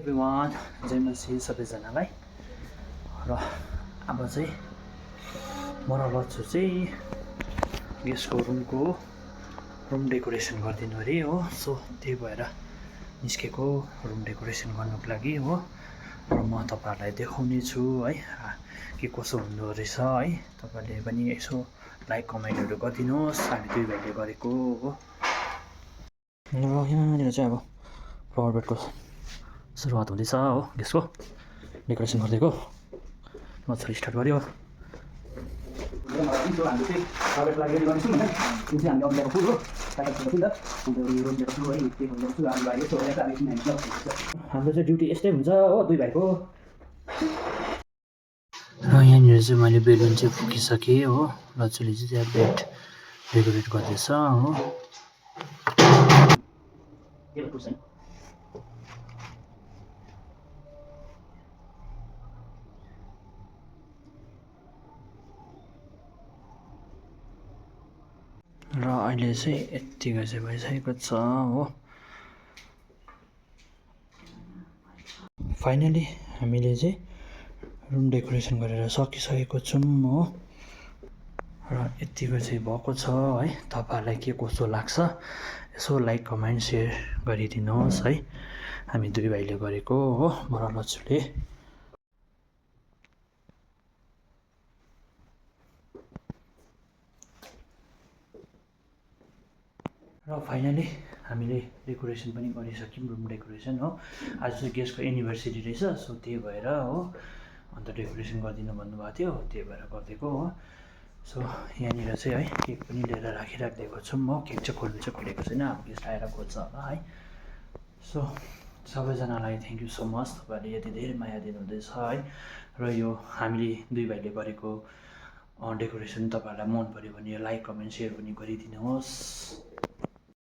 Everyone जय मसी सबैजनालाई र अब चाहिँ म र लच्छु चाहिँ गेस्टको रुम डेकोरेसन गरिदिनु अरे हो। सो त्यही भएर निस्केको रुम डेकोरेसन गर्नुको लागि हो। र म तपाईँहरूलाई देखाउने छु है के कसो हुँदो रहेछ है। तपाईँले पनि यसो लाइक कमेन्टहरू गरिदिनुहोस् हामी दुई भाइले गरेको हो। र यहाँनिर चाहिँ अब फ्लावर बेडको सुरुवात हुँदैछ हो। गेस्टको डेकोरेसन गरिदिएको मजाले स्टार्ट गऱ्यो। हाम्रो चाहिँ ड्युटी यस्तै हुन्छ हो दुई भाइको। र यहाँनिर चाहिँ मैले बेलुन चाहिँ फुकिसकेँ हो। लच्चुले चाहिँ त्यहाँ बेड डेकोरेट गर्दैछ हो। र अहिले चाहिँ यत्तिको चाहिँ भइसकेको छ हो। फाइनली हामीले चाहिँ रुम डेकोरेसन गरेर सकिसकेको छौँ हो। र यत्तिको चाहिँ भएको छ है। तपाईँहरूलाई के कस्तो लाग्छ यसो लाइक कमेन्ट सेयर गरिदिनुहोस् है। हामी दुई भाइले गरेको हो म र लच्चुले। र फाइनली हामीले डेकोरेसन पनि गरिसक्यौँ रुम डेकोरेसन हो। आज चाहिँ गेस्टको एनिभर्सरी रहेछ सो त्यही भएर हो। अन्त डेकोरेसन गरिदिनु भन्नुभएको थियो त्यही भएर गरिदिएको हो। सो यहाँनिर चाहिँ है केक पनि लिएर राखिदिएको छौँ हो। केक चाहिँ खोलेको छैन अब गेस्ट आएर खोज्छ होला है। सो सबैजनालाई थ्याङ्क यू सो मच। तपाईँहरूले यति धेरै माया दिनुहुँदैछ है। र यो हामीले दुई भाइले गरेको डेकोरेसन तपाईँहरूलाई मन पऱ्यो भने लाइक कमेन्ट सेयर पनि गरिदिनुहोस्।